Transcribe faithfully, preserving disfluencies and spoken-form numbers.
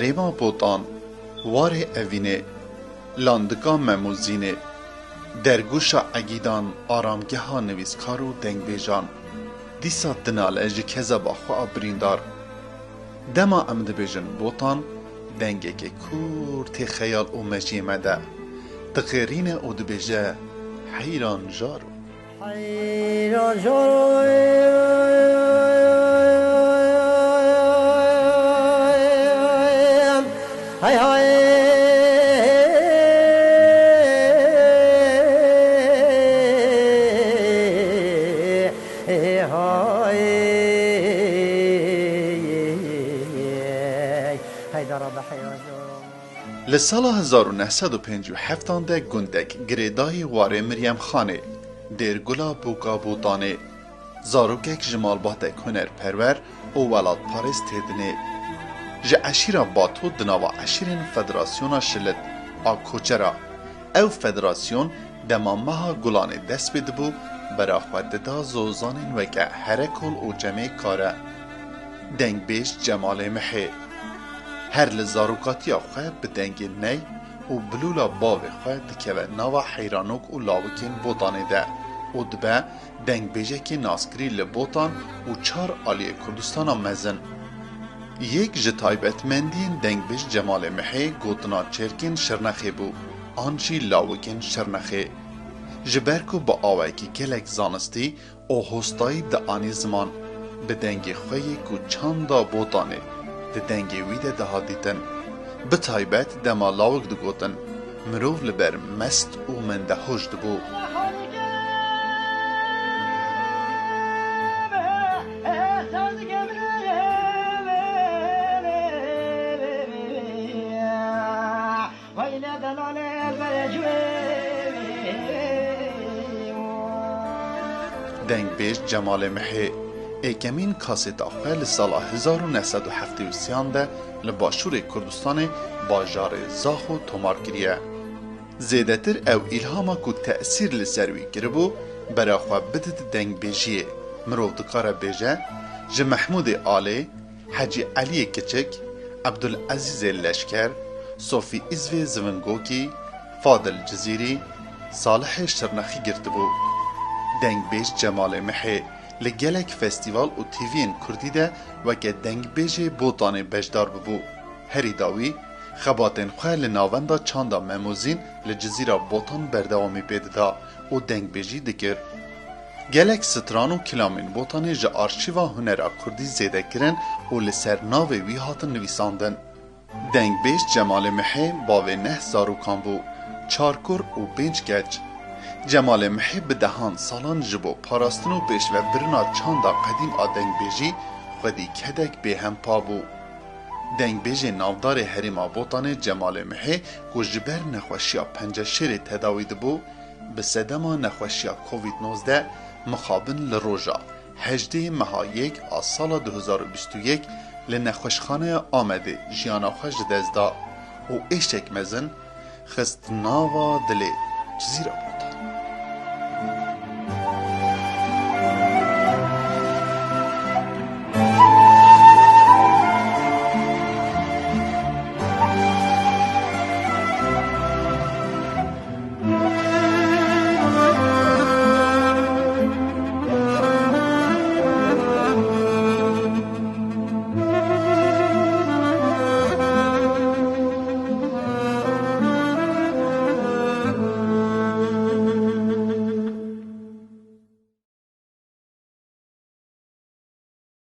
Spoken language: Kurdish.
Hêma Botan, warê evînê, landika Memûzînê, dergûşa Egîdan, aramgeha nivîskar û dengbêjan, dîsa dinale ji kezeba xwe a birîndar. Dema em dibêjin Botan, dengekê kûr tê xeyal û mejiyê me de. Dixêrîne û dibêje, Heyran jaro. Heyran jaro. Hey, hey. Hey, daraba heyran jaro. Li sala hezar û neh sed û pêncî û heft de gundek girêdayî warê Miryem Xanê, Dêrgula Bûka Botanê, zarokek ji malbatek hunerperwer û welatparêz tê dinê. Ji eşîra Bato di nava eşîrên Federasyona Şilit a Koçera. Ew federasyon dema meha Gulanê dest pê dibû, bera xwe dida zozanên weke Herekol û Cemê Kare. Dengbêj Cemalê Mihê. Her li zarokatiya xwe bi dengê ney û bilûla bavê xwe dikeve nava heyranok û lawikên Botanê de û dibe dengbêjekê naskirî li Botan û çar aliyê Kurdistana mezin. Yek ji taybetmendiyên dengbêj Cemalê Mihê gotina çêrkên Şirnexê bû, an jî lawikên Şirnexê. Ji ber ku bi awayekî gelek zanistî û hostayî dianî ziman, bi dengê xwe yê ku çanda Botanê di dengê wî de dihat dîtin. Bi taybet dema lawik digotin, mirov li ber mest û mendehoş dibû. Dengbêj Cemalê Mihê êkemîn kasêta xwe li sala hezar û neh sed û heftê û sê de li başûrê Kurdistanê bajarê Zaxo tomar kiriye. Zêdetir ew îlhama ku tesîr li ser wî kiribû, bera xwe bidid dengbêjiyê. Mirov dikare bêje, ji Mehmûdê Alê, Hecî Eliyê Kiçik, Ebdulezîzê Leşker, Sofî Îzvê Zivingokî, Fadil Cizîrî, Salihê Şirnexî girtibû. Dengbêj Cemalê Mihê li gelek festîval û T V'yên kurdî de weke dengbêjê Botanê beşdar bûbû. Herî dawî, xebatên xwe li Navenda Çanda Memûzîn li Cizîra Botan berdewamî pê dida û dengbêjî dikir. Gelek stran û kilamên Botanê ji arşîva hunera kurdî zêde kirin û li ser navê wî hatin nivîsandin. Dengbêj Cemalê Mihê bavê neh zarokan bû, çar kur û pênc keç. Cemalê Mihê bi dehan salan ji bo parastin û pêşvebirina çanda qedîm a dengbêjî xwedî kedek bêhempa bû. Dengbêjê navdarê herêma Botanê Cemalê Mihê ku ji ber nexweşiya penceşêrê tedawî dibû, bi sedema nexweşiya Covid nozdeh mixabin li roja hejdê meha yek a sala du hezar û bîst û yek li nexweşxaneya Amedê jiyana xwe ji dest da û êşek mezin xist nava dilê Cizîra.